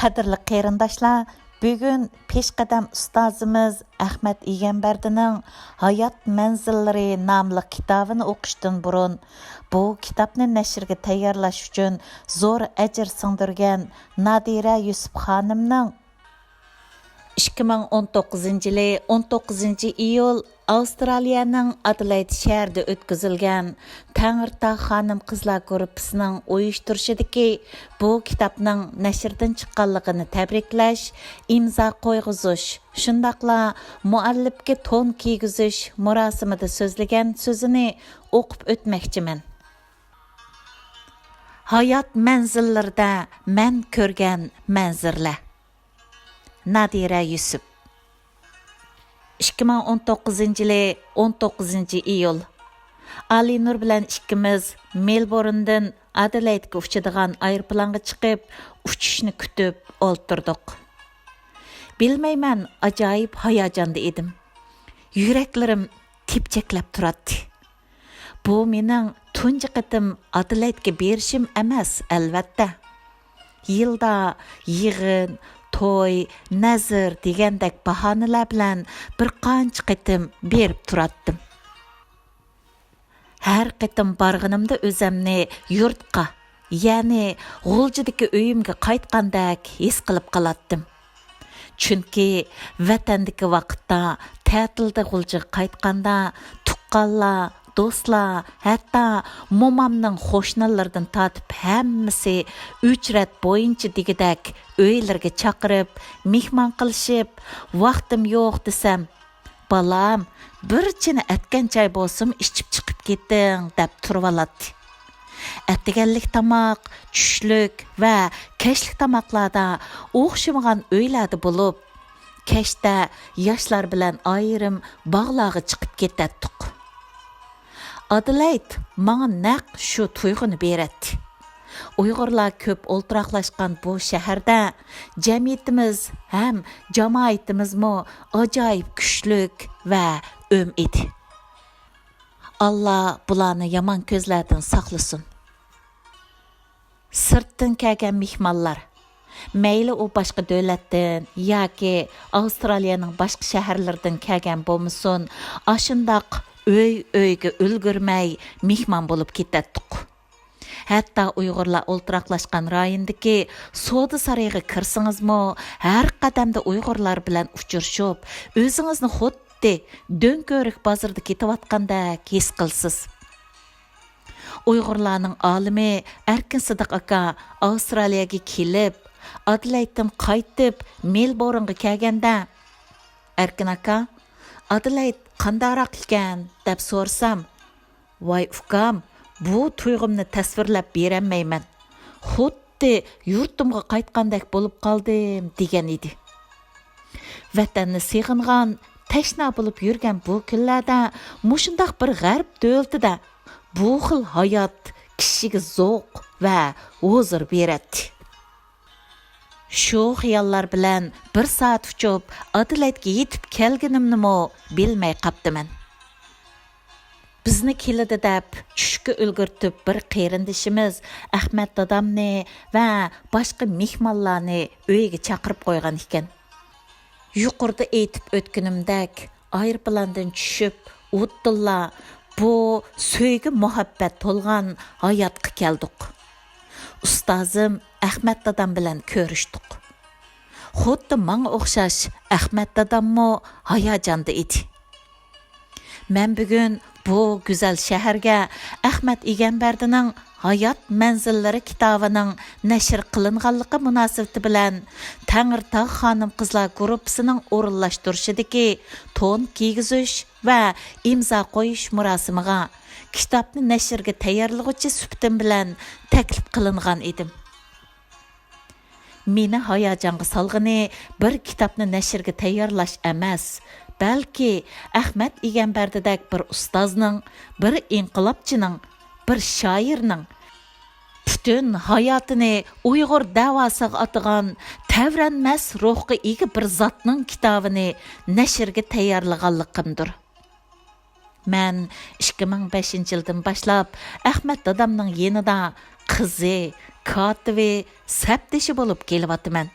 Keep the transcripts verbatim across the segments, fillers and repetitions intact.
قەدىرلىك قېرىنداشلار، بۈگۈن پېشقەدەم ئۇستازىمىز ئەخمەت ئىگەمبەردىنىڭ ھايات مەنزىللىرى ناملىق كىتابىنى ئوقۇشتىن بۇرۇن، بۇ كىتابنى نەشرگە تەييارلاش ئۈچۈن زور ئەجىر سىڭدۈرگەن نادىرە يۈسۈپ خانىمنىڭ ئىككى مىڭ ئون توققۇزىنچى يىلى ئون توققۇزىنچى ئىيۇل ئاۋسترالىيەنىڭ ئادېلايد شەھىرىدە ئۆتكۈزۈلگەن تەڭرىتاغ خانىم-قىزلار گۇرۇپپىسىنىڭ ئۇيۇشتۇرۇشىدىكى بۇ كىتابنىڭ نەشردىن چىققانلىقىنى تەبرىكلەش، ئىمزا قويغۇزۇش، شۇنداقلا مۇئەللىپكە تون كىيگۈزۈش مۇراسىمىدا سۆزلىگەن سۆزىنى ئوقۇپ ئۆتمەكچىمەن. ھايات مەنزىللىرىدە مەن كۆرگەن مەنزىرىلەر. نادىرە يۈسۈپ. ئىككى مىڭ ئون توققۇزىنچى يىلى ئون توققۇزىنچى ئىيۇل. ئالىنۇر بىلەن ئىككىمىز مېلبورندىن ئادېلايدقا ئۇچىدىغان ئايروپىلانغا چىقىپ، ئۇچۇشنى كۈتۈپ ئولتۇردۇق. بىلمەيمەن، ئاجايىپ ھاياجاندا ئىدىم. يۈرەكلىرىم تېپچەكلەپ تۇراتتى. بۇ مېنىڭ تۇنجى قېتىم ئادېلايدقا بېرىشىم ئەمەس، ئەلۋەتتە. يىلدا يىغىن، توي، نەزىر دېگەندەك باھانىلەر بىلەن بىر قانچە قېتىم بېرىپ تۇراتتىم. ھەر قېتىم بارغىنىمدا ئۆزەمنى يۇرتقا، يەنى غۇلجىدىكى ئۆيۈمگە قايتقاندەك ھېس قىلىپ قالاتتىم. چۈنكى ۋەتەندىكى ۋاقىتتا، تەتىلدە غۇلجىغا قايتقاندا، تۇغقانلار، دوستلار، ھەتتا مومامنىڭ قوشنىلىرىدىن تارتىپ ھەممىسى ئۆچرەت بويىچە دېگۈدەك ئۆيلىرىگە چاقىرىپ، مېھمان قىلىشىپ، ۋاقتىم يوق دېسەم، «بالام، بىر چىنە ئەتكەن چاي بولسىمۇ ئىچىپ چىقىپ كېتىڭ» دەپ تۇرۇۋالاتتى. ئەتىگەنلىك تاماق، چۈشلۈك ۋە كەچلىك تاماقلاردا ئوخشىمىغان ئۆيلەردە بولۇپ، كەچتە ياشلار بىلەن ئايرىم باغلارغا چىقىپ كېتەتتۇق. ئادېلايد ماڭا نەق شۇ تۇيغۇنى بېرەتتى. ئۇيغۇرلار كۆپ ئولتۇراقلاشقان بۇ شەھەردە جەمئىيىتىمىز ھەم جامائىتىمىزمۇ ئاجايىپ كۈچلۈك ۋە ئۆم ئىدى. ئاللا بۇلارنى يامان كۆزلەردىن ساقلىسۇن. سىرتتىن كەلگەن مېھمانلار، مەيلى ئۇ باشقا دۆلەتتىن ياكى ئاۋسترالىيەنىڭ باشقا شەھەرلىرىدىن كەلگەن بولمىسۇن، ئاشۇنداق ئۆي-ئۆيگە ئۈلگۈرمەي مېھمان بولۇپ كېتەتتۇق. ھەتتا ئۇيغۇرلار ئولتۇراقلاشقان رايوندىكى سودا سارىيىغا كىرسىڭىزمۇ، ھەر قەدەمدە ئۇيغۇرلار بىلەن ئۇچرىشىپ، ئۆزىڭىزنى خۇددى دۆڭكۆۋرۈك بازىرىدا كېتىۋاتقاندەك ھېس قىلىسىز. ئۇيغۇرلارنىڭ ئالىمى ئەركىن سىدىق ئاكا ئاۋسترالىيەگە كېلىپ، ئادېلايدتىن قايتىپ مېلبورنغا كەلگەندە، «ئەركىن ئاكا، ئادېلايد قانداقراق ئىكەن؟» دەپ سورىسام، «ۋاي ئۇكام، بۇ تۇيغۇمنى تەسۋىرلەپ بېرەلمەيمەن. خۇددى يۇرتۇمغا قايتقاندەك بولۇپ قالدىم» دېگەن ئىدى. ۋەتەننى سېغىنغان، تەشنا بولۇپ يۈرگەن بۇ كۈنلەردە مۇشۇنداق بىر غەرب دۆلىتىدە بۇ خىل ھايات كىشىگە زوق ۋە ھۇزۇر بېرەتتى. شۇ خىياللار بىلەن بىر سائەت ئۇچۇپ، ئادېلايدقا يېتىپ كەلگىنىمنىمۇ بىلمەي قاپتىمەن. بىزنى كېلىدۇ دەپ چۈشكە ئۈلگۈرتۈپ بىر قېرىندىشىمىز ئەخمەت دادامنى ۋە باشقا مېھمانلارنى ئۆيىگە چاقىرىپ قويغان ئىكەن. يۇقىرىدا ئېيتىپ ئۆتكىنىمدەك، ئايروپىلاندىن چۈشۈپ، ئۇددىللا بۇ سۆيگۈ-مۇھەببەت تولغان ھاياتقا كەلدۇق. ئۇستازىم ئەخمەت دادام بىلەن كۆرۈشتۇق. خۇددى ماڭا ئوخشاش ئەخمەت داداممۇ ھاياجاندا ئىدى. مەن بۈگۈن بۇ گۈزەل شەھەرگە ئەخمەت ئىگەمبەردىنىڭ ھايات مەنزىللىرى كىتابىنىڭ نەشر قىلىنغانلىقى مۇناسىۋىتى بىلەن تەڭرىتاغ خانىم-قىزلار گۇرۇپپىسىنىڭ ئورۇنلاشتۇرۇشىدىكى تون كىيگۈزۈش ۋە ئىمزا قويۇش مۇراسىمىغا كىتابنى نەشرگە تەييارلىغۇچى سۈپىتىم بىلەن تەكلىپ قىلىنغان ئىدىم. مېنى ھاياجانغا سالغىنى بىر كىتابنى نەشرگە تەييارلاش ئەمەس، بەلكى ئەخمەت ئىگەمبەردىدەك بىر ئۇستازنىڭ، بىر ئىنقىلابچىنىڭ، بىر شائىرنىڭ پۈتۈن ھاياتىنى ئۇيغۇر دەۋاسىغا ئاتىغان تەۋرەنمەس روھقا ئىگە بىر زاتنىڭ كىتابىنى نەشرگە تەييارلىغانلىقىمدۇر. مەن ئىككى مىڭ بەشىنچى يىلدىن باشلاپ ئەخمەت دادامنىڭ يېنىدا قىزى، كاتىۋى، سەپدىشى بولۇپ كېلىۋاتىمەن.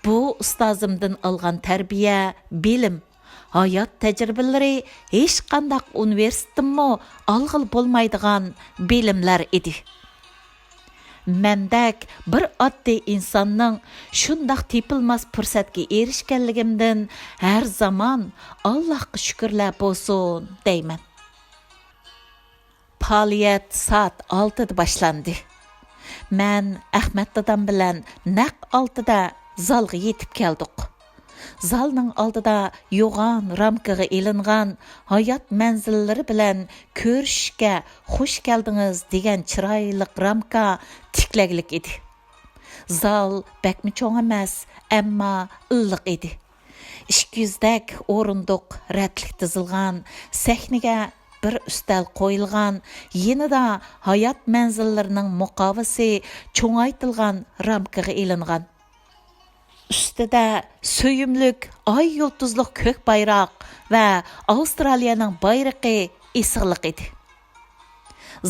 بۇ ئۇستازىمدىن ئالغان تەربىيە، بىلىم، ھايات تەجرىبىلىرى ھېچقانداق ئۇنىۋېرسىتېتتىنمۇ ئالغىلى بولمايدىغان بىلىملەر ئىدى. مەندەك بىر ئاددىي ئىنساننىڭ شۇنداق تېپىلماس پۇرسەتكە ئېرىشكەنلىكىمدىن ھەر زامان ئاللاھقا شۈكۈرلەر بولسۇن دەيمەن. پائالىيەت سائەت ئالتىدا باشلاندى. مەن ئەخمەت دادام بىلەن نەق ئالتىدا زالغا يېتىپ كەلدۇق. زالنىڭ ئالدىدا يوغان رامكىغا ئېلىنغان ھايات مەنزىللىرى بىلەن كۆرۈشۈشكە خۇش كەلدىڭىز دېگەن چىرايلىق رامكا تىكلەكلىك ئىدى. زال بەكمۇ چوڭ ئەمەس، ئەمما ئىللىق ئىدى. ئىككى يۈزدەك ئورۇندۇق رەتلىك تىزىلغان، سەھنىگە بىر ئۈستەل قويۇلغان، يېنىدا ھايات مەنزىللىرىنىڭ مۇقاۋىسى چوڭايتىلغان رامكىغا ئېلىنغان. ئۈستىدە سۆيۈملۈك ئاي يۇلتۇزلۇق كۆك بايراق ۋە ئاۋسترالىيەنىڭ بايرىقى ئېسىقلىق ئىدى.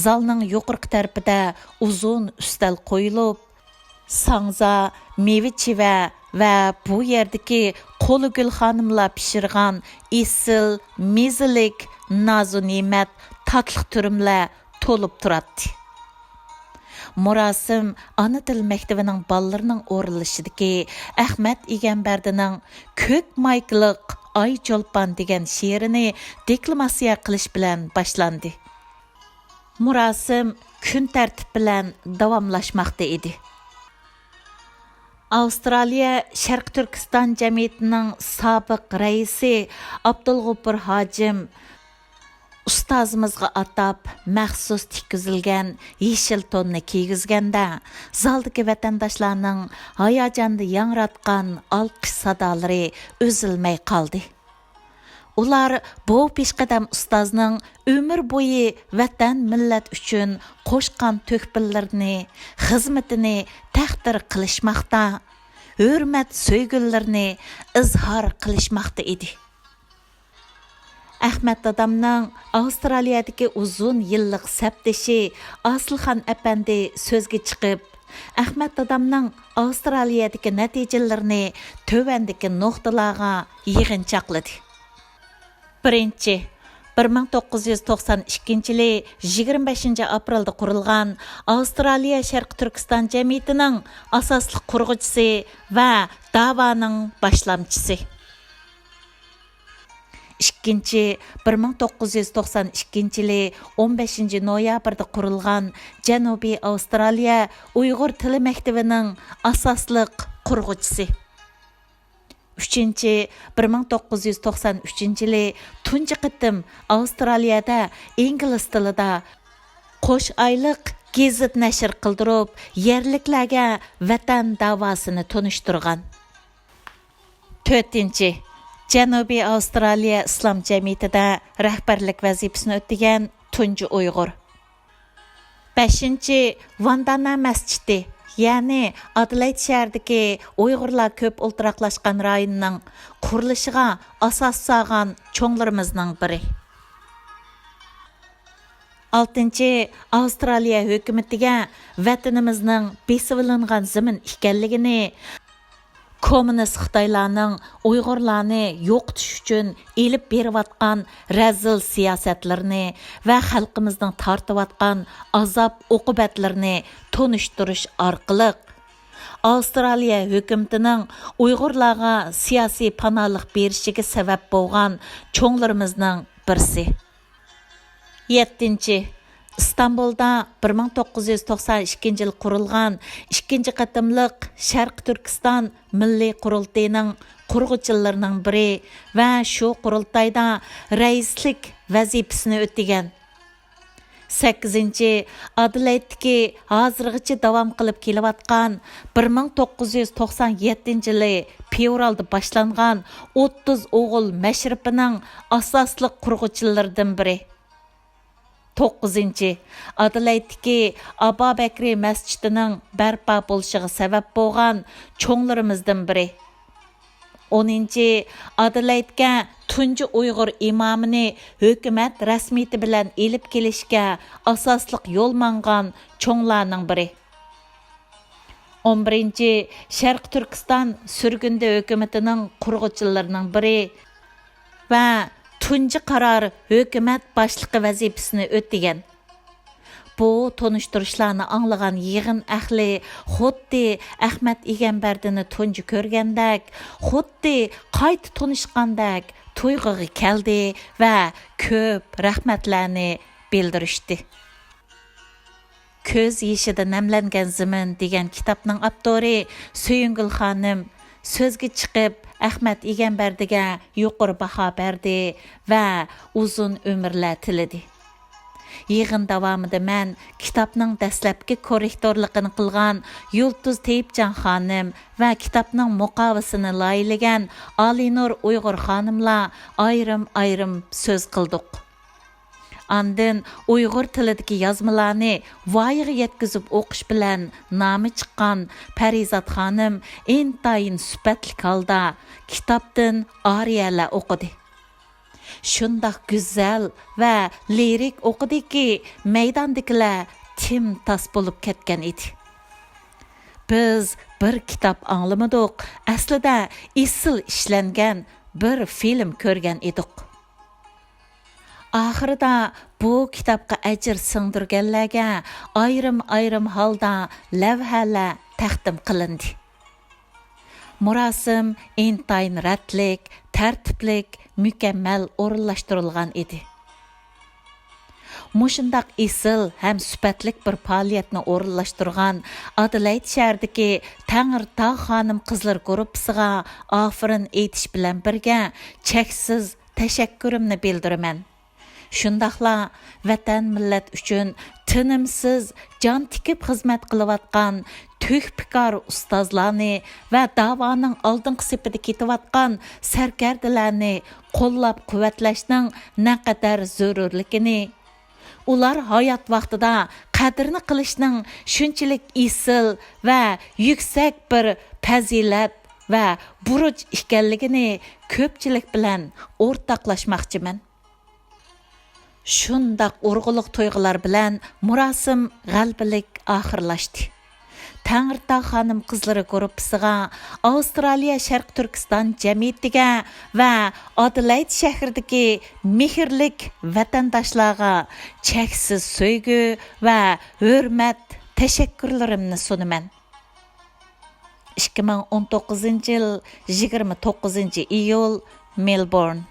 زالنىڭ يۇقىرىقى تەرىپىدە ئۇزۇن ئۈستەل قويۇلۇپ، ساڭزا، مېۋە-چېۋە ۋە بۇ يەردىكى قولىگۈل خانىملار پىشۇرغان ئېسىل مېزىلىك نازۇ-نېمەت، تاتلىق تۈرۈملەر تولۇپ تۇراتتى. مۇراسىم ئانا تىل مەكتىۋىنىڭ بالىلىرىنىڭ ئورۇنلىشىدىكى ئەخمەت ئىگەمبەردىنىڭ كۆك مايكىلىق ئاي چولپان دېگەن شېئىرىنى دېكلاماتسىيە قىلىش بىلەن باشلاندى. مۇراسىم كۈن تەرتىپ بىلەن داۋاملاشماقتا ئىدى. ئاۋسترالىيە شەرقىي تۈركىستان جەمئىيىتىنىڭ سابىق رەئىسى ئابدۇلغوپۇر ھاجىم ئۇستازىمىزغا ئاتاپ مەخسۇس تىككۈزۈلگەن يېشىل توننى كىيگۈزگەندە، زالدىكى ۋەتەنداشلارنىڭ ھاياجاندا ياڭراتقان ئالقىش سادالىرى ئۈزۈلمەي قالدى. ئۇلار بۇ پېشقەدەم ئۇستازنىڭ ئۆمۈر بويى ۋەتەن، مىللەت ئۈچۈن قوشقان تۆھپىلىرىنى، خىزمىتىنى تەقدىر قىلىشماقتا، ھۆرمەت سۆيگۈلىرىنى ئىزھار قىلىشماقتا ئىدى. ئەخمەت دادامنىڭ ئاۋسترالىيەدىكى ئۇزۇن يىللىق سەپدىشى ئاسىلخان ئەپەندى سۆزگە چىقىپ، ئەخمەت دادامنىڭ ئاۋسترالىيەدىكى نەتىجىلىرىنى تۆۋەندىكى نۇقتىلارغا يىغىنچاقلىدى. بىرىنچى، بىر مىڭ توققۇز يۈز توقسان ئىككىنچى يىلى يىگىرمە بەشىنچى ئاپرېلدا قۇرۇلغان ئاۋسترالىيە شەرقىي تۈركىستان جەمئىيىتىنىڭ ئاساسلىق قۇرغۇچىسى ۋە داۋانىڭ باشلامچىسى. ئىككىنچى، بىر مىڭ توققۇز يۈز توقسان ئىككىنچى يىلى ئون بەشىنچى نويابىردا قۇرۇلغان جەنۇبىي ئاۋسترالىيە ئۇيغۇر تىلى مەكتىۋىنىڭ ئاساسلىق قۇرغۇچىسى. ئۈچىنچى، بىر مىڭ توققۇز يۈز توقسان ئۈچىنچى يىلى تۇنجى قېتىم ئاۋسترالىيەدە ئىنگلىز تىلىدا قوش ئايلىق گېزىت نەشر قىلدۇرۇپ، يەرلىكلەرگە ۋەتەن داۋاسىنى تونۇشتۇرغان. تۆتىنچى، جەنۇبىي ئاۋسترالىيە ئىسلام جەمئىيىتىدە رەھبەرلىك ۋەزىپىسىنى ئۆتىگەن تۇنجى ئۇيغۇر. بەشىنچى، ۋاندانا مەسچىتى، يەنى ئادېلەيد شەھىرىدىكى ئۇيغۇرلار كۆپ ئولتۇراقلاشقان رايوننىڭ قۇرۇلۇشىغا ئاساس سالغان چوڭلىرىمىزنىڭ بىرى. ئالتىنچى، ئاۋسترالىيە ھۆكۈمىتىگە ۋەتىنىمىزنىڭ بېسىۋېلىنغان زېمىن ئىكەنلىكىنى، كوممۇنىست خىتايلارنىڭ ئۇيغۇرلارنى يوقىتىش ئۈچۈن ئېلىپ بېرىۋاتقان رەزىل سىياسەتلىرىنى ۋە خەلقىمىزنىڭ تارتىۋاتقان ئازاب-ئوقۇبەتلىرىنى تونۇشتۇرۇش ئارقىلىق، ئاۋسترالىيە ھۆكۈمىتىنىڭ ئۇيغۇرلارغا سىياسىي پاناھلىق بېرىشىگە سەۋەب بولغان چوڭلىرىمىزنىڭ بىرسى. يەتتىنچى، ئىستانبۇلدا بىر مىڭ توققۇز يۈز توقسان ئىككىنچى يىل قۇرۇلغان ئىككىنچى قېتىملىق شەرقىي تۈركىستان مىللىي قۇرۇلتىيىنىڭ قۇرغۇچىلىرىنىڭ بىرى ۋە شۇ قۇرۇلتايدا رەئىسلىك ۋەزىپىسىنى ئۆتىگەن. سەككىزىنچى، ئادېلەيدتىكى ھازىرغىچە داۋام قىلىپ كېلىۋاتقان بىر مىڭ توققۇز يۈز توقسان يەتتىنچى يىلى فېۋرالدا باشلانغان ئوتتۇز ئوغۇل مەشرىپىنىڭ ئاساسلىق قۇرغۇچىلىرىدىن بىرى. توققۇزىنچى، ئادېلەيدتىكى ئابابەكرى مەسچىتىنىڭ بەرپا بولۇشىغا سەۋەب بولغان چوڭلىرىمىزدىن بىرى. ئونىنچى، ئادېلەيدكە تۇنجى ئۇيغۇر ئىمامىنى ھۆكۈمەت رەسمىيىتى بىلەن ئېلىپ كېلىشكە ئاساسلىق يول ماڭغان چوڭلارنىڭ بىرى. ئون بىرىنچى شەرقىي تۈركىستان سۈرگۈندە ھۆكۈمىتىنىڭ قۇرغۇچىلىرىنىڭ بىرى ۋە تۇنجى قارار ھۆكۈمەت باشلىقى ۋەزىپىسىنى ئۆتىگەن. بۇ تونۇشتۇرۇشلارنى ئاڭلىغان يىغىن ئەھلى خۇددى ئەخمەت ئىگەمبەردىنى تۇنجى كۆرگەندەك، خۇددى قايتا تونۇشقاندەك تۇيغۇغا كەلدى ۋە كۆپ رەھمەتلەرنى بىلدۈرۈشتى. كۆز يېشىدا نەملەنگەن زېمىن دېگەن كىتابنىڭ ئاپتورى سۆيۈنگۈل خانىم سۆزگە چىقىپ، ئەخمەت ئىگەمبەردىگە يۇقىرى باھا بەردى ۋە ئۇزۇن ئۆمۈرلەر تىلىدى. يىغىن داۋامىدا مەن كىتابنىڭ دەسلەپكى كوررېكتورلۇقىنى قىلغان يۇلتۇز تېيىپجان خانىم ۋە كىتابنىڭ مۇقاۋىسىنى لايىھىلىگەن ئالىنۇر ئۇيغۇر خانىملار ئايرىم-ئايرىم سۆز قىلدۇق. ئاندىن ئۇيغۇر تىلىدىكى يازمىلارنى ۋايىغا يەتكۈزۈپ ئوقۇش بىلەن نامى چىققان پەرىزات خانىم ئىنتايىن سۈپەتلىك ھالدا كىتابتىن ئارىيەلەر ئوقۇدى. شۇنداق گۈزەل ۋە لىرىك ئوقۇدىكى، مەيداندىكىلەر تىم-تاس بولۇپ كەتكەن ئىدى. بىز بىر كىتاب ئاڭلىمىدۇق، ئەسلىدە ئېسىل ئىشلەنگەن بىر فىلىم كۆرگەن ئىدۇق. ئاخىرىدا بۇ كىتابقا ئەجىر سىڭدۈرگەنلەرگە ئايرىم-ئايرىم ھالدا لەۋھەلەر تەقدىم قىلىندى. مۇراسىم ئىنتايىن رەتلىك، تەرتىپلىك، مۇكەممەل ئورۇنلاشتۇرۇلغان ئىدى. مۇشۇنداق ئېسىل ھەم سۈپەتلىك بىر پائالىيەتنى ئورۇنلاشتۇرغان ئادېلايد شەھىرىدىكى تەڭرىتاغ خانىم قىزلىرى گۇرۇپپىسىغا ئافېرىن ئېيتىش بىلەن بىرگە، چەكسىز تەشەككۈرۈمنى بىلدۈرىمەن. شۇنداقلا ۋەتەن، مىللەت ئۈچۈن تىنىمسىز جان تىكىپ خىزمەت قىلىۋاتقان تۆھپىكار ئۇستازلارنى ۋە داۋانىڭ ئالدىنقى سېپىدە كېتىۋاتقان سەركەردىلەرنى قوللاپ-قۇۋۋەتلەشنىڭ نەقەدەر زۆرۈرلۈكىنى، ئۇلار ھايات ۋاقتىدا قەدرىنى قىلىشنىڭ شۇنچىلىك ئېسىل ۋە يۈكسەك بىر پەزىلەت ۋە بۇرچ ئىكەنلىكىنى كۆپچىلىك بىلەن ئورتاقلاشماقچىمەن. شۇنداق ئۇرغۇلۇق تۇيغۇلار بىلەن مۇراسىم غەلىبىلىك ئاخىرلاشتى. تەڭرىتاغ خانىم قىزلىرى گۇرۇپپىسىغا، ئاۋسترالىيە شەرقىي تۈركىستان جەمئىيىتىگە ۋە ئادېلايد شەھىرىدىكى مېھىرلىك ۋەتەنداشلارغا چەكسىز سۆيگۈ ۋە ھۆرمەت، تەشەككۈرلىرىمنى سۇنىمەن. ئىككى مىڭ ئون توققۇزىنچى يىل، يىگىرمە توققۇزىنچى ئىيۇل، مېلبورن.